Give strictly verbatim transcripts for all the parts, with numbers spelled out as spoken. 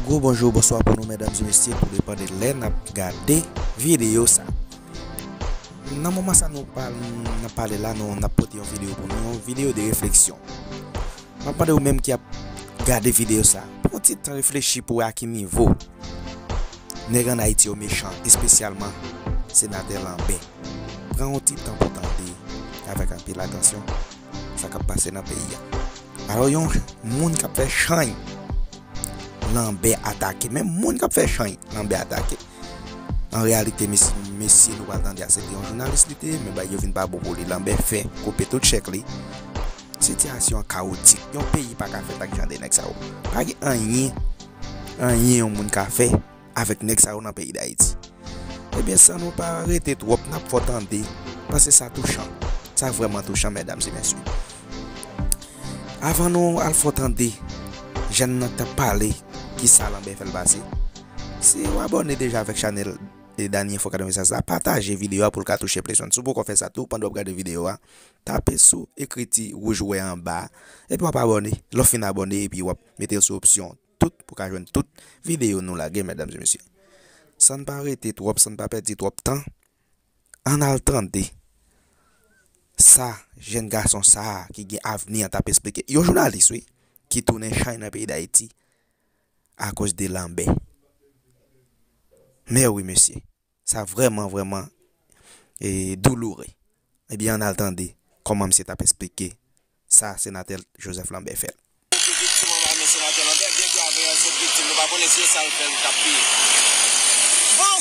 Gwo bonjou, bonswa pou nou, medam e mesye, tou depann de lè n ap gade videyo sa. Nan moman sa nou pa, n ap pale la, nou, n ap pote yon videyo pou nou, yon videyo de refleksyon. M ap mande ou menm ki ap gade videyo sa, pran yon ti tan reflechi pou wè a ki nivo nèg ann Ayiti yo mechan, espesyalman senatè Lanbè. Pran yon ti tan pou tande avèk anpil atansyon sa k ap pase nan peyi a. Alò, yon moun k ap fè chany, Lanbè atake. Menm moun k ap fè chany, Lanbè atake. An reyalite, mes-, mesye nou pral tande a, se te yon jounalis li te ye, men bagay yo vin pa bon pou li. Lanbè fè koupe tout chèk li. Sitiyasyon an kawotik. Yon peyi pa ka fèt ak jan de nèg sa yo. Pa gen anyen, anyen yon moun ka fè avèk nèg sa yo nan peyi Dayiti. Ebyen, san nou pa rete twòp, n ap fè w tande, paske sa touchan. Sa vrèman touchan, medam e mesye. Avan nou al fè w tande, jèn nan t ap pale kisa Lanbè fè l pase. Si w abòne deja avèk chanèl e Dany Info katrevennsèz la, pataje videyo a pou l ka touche plis moun. Si w poko fè sa tou, pandan w ap gade videyo a, tape sou ekriti wouj ou wè anba a, epi w ap abòne. Lè w fin abòne, epi w ap mete l sou opsyon tout pou w ka jwenn tout videyo nou lage, medam e mesye. San n pa rete twòp, san n pa pèdi twòp tan, ann al tande sa jèn gason sa a ki gen avni an t ap esplike. Yon jounalis, wi, ki tounen chay nan peyi Dayiti akoz de Lanbè. Men wi, mesye, sa vrèman, vrèman, e, douloure. Ebyen, ann al tande kòman misye t ap esplike sa senatè Joseph Lanbè fè l. Ki viktim anba men senatè Lanbè, byen ke avè zòt viktim, nou pa konnen se sa l fè l t ap peye. Bon,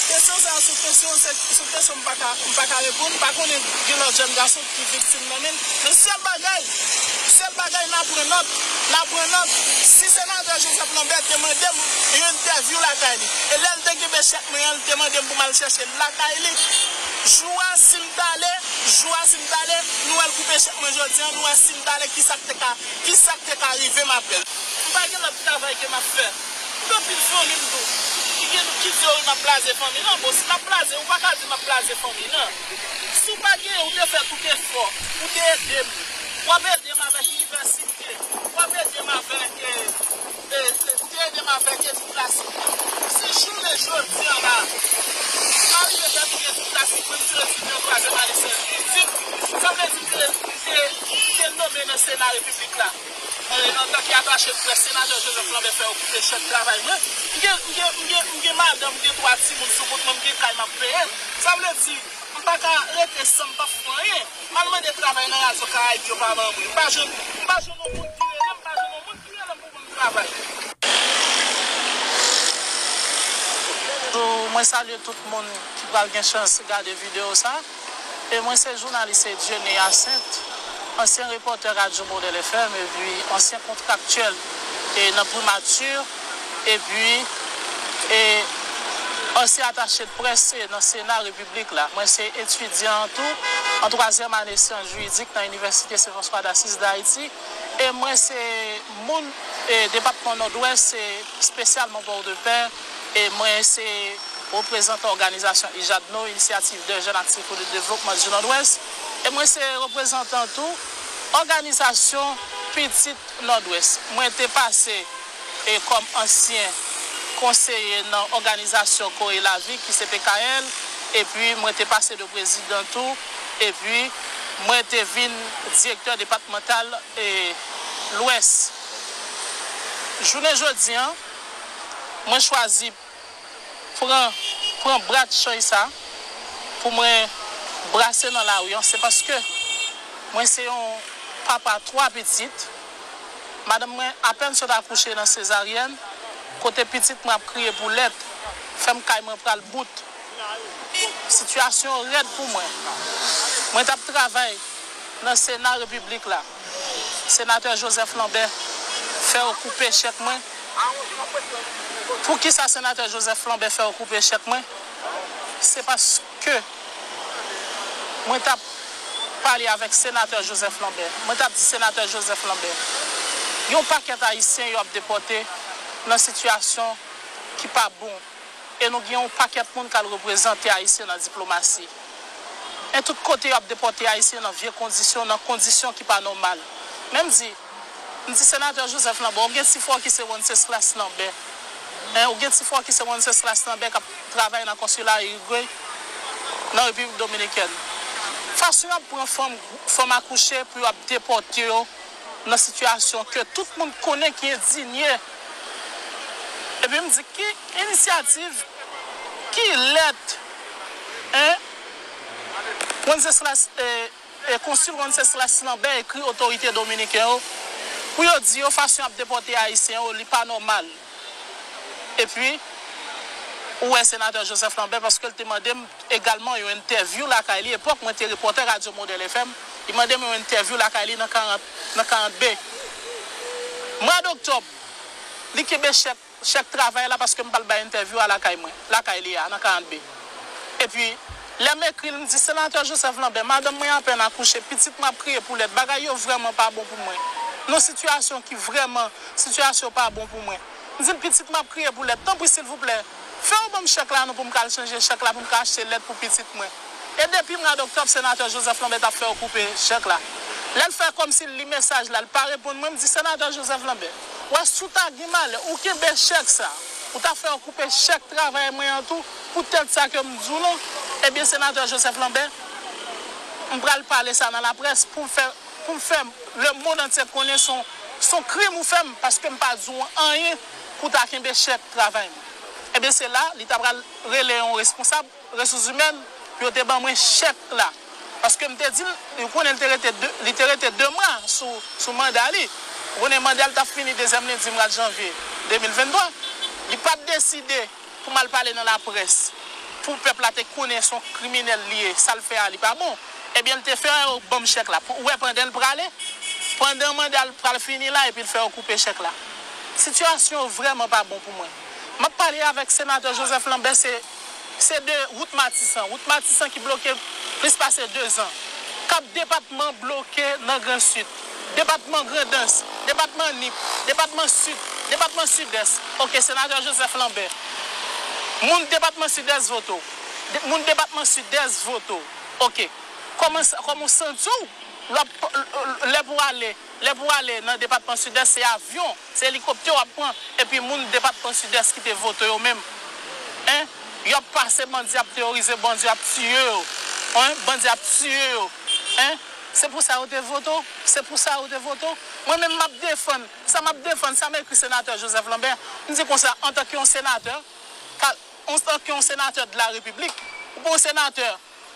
kesyon sa a se kesyon, se, se kesyon m pa ka, m pa ka reponn, m pa konnen gen lòt jèn gason ki viktim nan men l. Men sèl bagay, sèl bagay n a pran nòt, n a pran nòt, si senatè Joseph Lanbè te mande m yon entèvyou lakay li, e lè l te kenbe chèk mwen an, li te mande m pou m al chèche l lakay li. Jou a, si m t ale, jou a, si m t ale, nou wè l koupe chèk mwen jodi a, nou wè si m t ale, kisa k te ka, kisa k te ka rive m apre l. M pa gen lòt travay ke m ap fè. M gen anpil fanmi m tou. Ki gen, ki di yo wi m ap blaze fanmi. Non, bon, si m ap blaze, ou pa ka di m ap blaze fanmi, non. Si w pa genyen, ou te fè tout efò, ou te ede m. W ap ede m avèk inivèsite, w ap ede m avèk, e, e, e, ou te ede m avèk etid klasik mwen. Si jounen jodi a la, m arive tèmine etid klasik mwen, m se etidyan twazyèm ane sèvis piblik, sa vle di m te, m te, m te nonmen nan Sena Repiblik la. E, antanke atache de près, senatè Joseph Lanbè fè yo koupe chèk travay mwen. M gen, m gen, m gen, m gen madanm, m gen twa timoun sou kont mwen, m gen kay m ap peye. Sa vle di, m pa ka rete san m pa fè anyen. M al mande travay nan Radyo Karayib, yo pa ban mwen. M pa jwenn, m pa jwenn yon moun ki rele m, m pa jwenn yon moun ki rele m pou ban m travay. Bonjou, mwen salye tout moun ki pral gen chans gade videyo sa. E mwen se jounalis Dieune Hyacinthe, ansyen repòtè Radyo Modèl F M, epi ansyen kontraktyèl, e, nan Primati, epi, e, ansyen atache de près, e, nan Sena Repiblik la. Mwen se etidyan tou, an twazyèm ane syans jiridik nan Inivèsite Sen Franswa d Asiz d Ayiti, e mwen se moun, e, depatman Nòdwès, e, espesyalman Pòdepè, e mwen se reprezantan òganizasyon IJADNO, Initiative des Jeunes Actifs pour le Développement du Nord-Ouest, e mwen se reprezantan tou òganizasyon Pitit Nòdwès. Mwen te pase, e, kòm ansyen konseye nan òganizasyon Kore Lavi, ki se P K L, epi mwen te pase de prezidan tou, epi mwen te vin direktè depatmantal, e, Lwès. Jounen jodi a, mwen chwazi pran, pran brad chay sa pou mwen brase nan lari an, se paske mwen se yon papa twa pitit. Madanm mwen apèn sot akouche nan sezaryèn, kote pitit mwen ap kriye pou lèt, fè m kay mwen pral bout. Sitiyasyon rèd pou mwen. Mwen t ap travay nan Sena Repiblik la. Senatè Joseph Lanbè fè yo koupe chèk mwen. Poukisa Senatè Joseph Lanbè fè yo koupe chèk mwen? Se paske mwen t ap pale avèk Senatè Joseph Lanbè. Mwen t ap di Senatè Joseph Lanbè, yon pakèt Ayisyen yo ap depòte nan sitiyasyon ki pa bon. E nou gen yon pakèt moun k al reprezante Ayisyen nan diplomasi. E tout kote y ap depòte Ayisyen nan vye kondisyon, nan kondisyon ki pa nòmal. Men m di, M di, Senatè Joseph Lambert, ou gen ti frè w ki se Wenceslas Lambert. Hein, ou gen ti frè w ki se Wenceslas Lambert k ap travay nan konsila Irigwe nan Repiblik Dominikèn. Fason y ap pran fanm, fanm akouche pou y ap depòte yo nan sitiyasyon ke tout moun konnen ki endinye. Epi m di, ki inisyativ, ki lèt, hein, Wenceslas, eh, e Konsil Wenceslas Lambert ekri otorite dominiken yo pou yo di yo fason y ap depòte Ayisyen yo, li pa nòmal. Epi, ou wè Senatè Joseph Lambert, paske l te mande m egalman yon entèvyou lakay li. Epòk, mwen te repòtè Radyo Modèl F M, li mande m yon entèvyou lakay li nan karant, nan karant B. Mwa doktòb, li kenbe chèk chèk travay la, paske m pral bay entèvyou a lakay mwen, lakay li a, nan karant B. Epi, lè m ekri l, m di, Senatè Joseph Lambert, madanm mwen apèn akouche, pitit mwen ap kriye pou lèt, bagay yo vrèman pa bon pou mwen. Nan sitiyasyon ki vrèman, sitiyasyon pa bon pou mwen. M di l, pitit mwen ap kriye pou lèt, tanpri, silvouplè, fè w ban m chèk la non pou m ka al chanje chèk la, pou m ka achte lèt pou pitit mwen. E depi mwa doktòb, Senatè Joseph Lambert t ap fè yo koupe chèk la. Lè l fè kòmsi l li mesaj la, l pa reponn mwen, m di, Senatè Joseph Lambert, w wè si w ta gen malè, ou kenbe chèk sa, ou ta fè yo koupe chèk travay mwen an tou, poutèt sa ke m di w lan, ebyen, Senatè Joseph Lambert, m pral pale sa nan laprès pou m fè, pou m fè lemonn antye konnen se yon, se yon krim ou fè m, paske m pa di w anyen pou w ta kenbe chèk travay mwen. Ebyen, se la, li ta pral rele yon responsab resous imèn pou yo te ban mwen chèk la. Paske m te di l, ou konnen li te rete de, li te rete de mwa sou, sou manda li. Ou konnen manda l t ap fini dezyèm lendi mwa janvye de mil venntwa. Li pa t deside pou m al pale nan laprès, pou pèp la te konnen se yon kriminèl li ye, sa l fè a li pa bon. Ebyen, li te fè yo ban m chèk la. Pou, ou wè, pandan l prale, pandan manda l pral fini la, epi l fè yo koupe chèk la. Sitiyasyon yo vrèman pa bon pou mwen. M ap pale avèk Senatè Joseph Lambert, se, se de wout Matisan. Wout Matisan ki bloke plis pase dezan. Kap depatman bloke nan Gran Sid. Depatman Grandans, depatman Nip, depatman Sid, depatman Sidès. Oke, Senatè Joseph Lambert. Moun depatman Sidès vote w. De, moun depatman Sidès vote w. Oke. Kòman sa, kòman w santi w lè w ap, lè pou w ale, lè pou w ale nan depatman Sidès, se avyon, se elikoptè w ap pran, epi moun depatman Sidès ki te vote yo menm. Hein? Y ap pase bandi ap teworize, bandi ap tiye yo. Hein? Bandi ap tiye yo. Hein? Se pou sa yo te vote w? Se pou sa yo te vote w? Mwen menm m ap defann, sa m ap defann, sa m ekri Senatè Joseph Lambert, m di konsa, antanke yon senatè, ka, antanke yon senatè de la Repiblik, ou pa yon senatè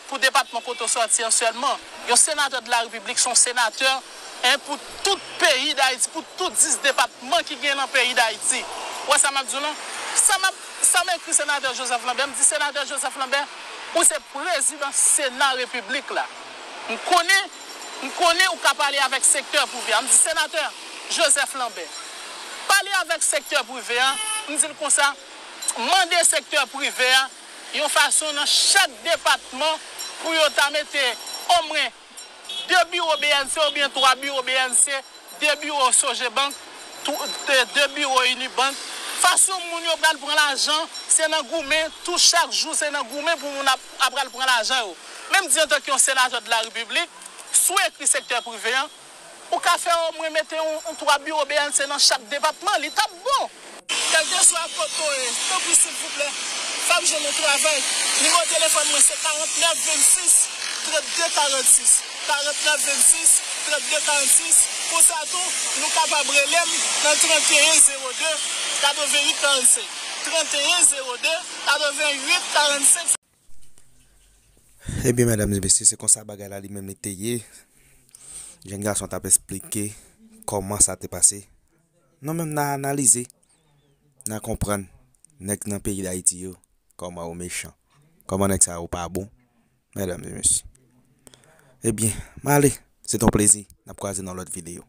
pou depatman kote w sòti an sèlman. Yon senatè de la Repiblik se yon senatè, hein, pou tout peyi Dayiti, pou tout dis depatman ki gen nan peyi Dayiti. Ou wè sa m ap di w lan? Sa m ap, sa m ekri Senatè Joseph Lambert, m di, Senatè Joseph Lambert, ou se prezidan Sena Repiblik la. M konnen, m konnen ou ka pale avèk sektè prive a. M di, Senatè Joseph Lambert, pale avèk sektè prive a, m di l konsa, mande sektè prive a yon fason nan chak depatman pou yo ta mete omwen de biwo B N C oubyen twa biwo B N C, de biwo Sogebank, tou, de, de biwo Unibank. Fason moun yo pral pran lajan, se nan goumen, tou chak jou se nan goumen pou moun ap, ap pral pran lajan yo. Men m di antanke yon senatè de la Repiblik, si w ekri sektè prive a, ou ka fè omwen mete yon, yon twa biwo B N C nan chak depatman, li t ap bon. Kèlkeswa kote w ye, tanpri silvouplè, fè m jwenn yon travay. Nimewo telefòn mwen se karant nèf vennsis trannde karannsis, karant nèf vennsis trannde karannsis. Konsa tou, nou kapab rele m nan trannteyen zewo de katrevenwit karannsenk, trannteyen zewo de katrevenwit karannsenk. Ebyen, medam e mesye, se konsa bagay la li menm li te ye. Jèn gason t ap esplike kòman sa te pase. Nou menm n a analize, n a konprann nèg nan peyi Dayiti yo, kòman yo mechan, kòman nèg sa yo pa bon, medam e mesye. Ebyen, m ale, se t on plezi, n ap kwaze nan lòt videyo.